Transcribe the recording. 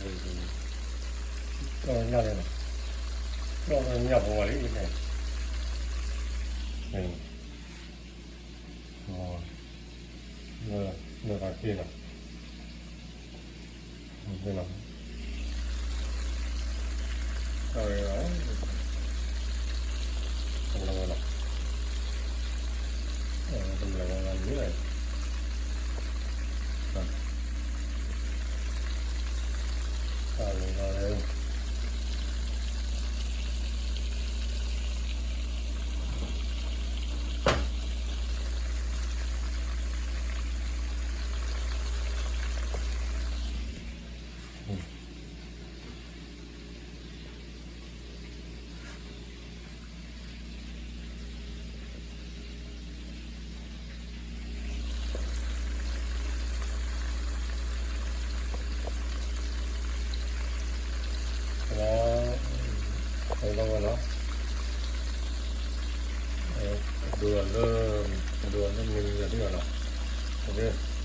ကၠီၣ်ညၣ်လၢ, ကၠီၣ်ညၣ်ဖိဝဲလံ, လၢကီၢ်က့ၢ်လီၤ, လီၤ, လီၤဝဲလီၤ, တမ့ၢ်လီၤဝဲလီၤ, တၢ်လီၤဝဲလီၤ. လီၤဝဲလီၤ, ဒိလၢ, ဒိလၢမ့ၢ်လၢဒ်အီၤလီၤ, အ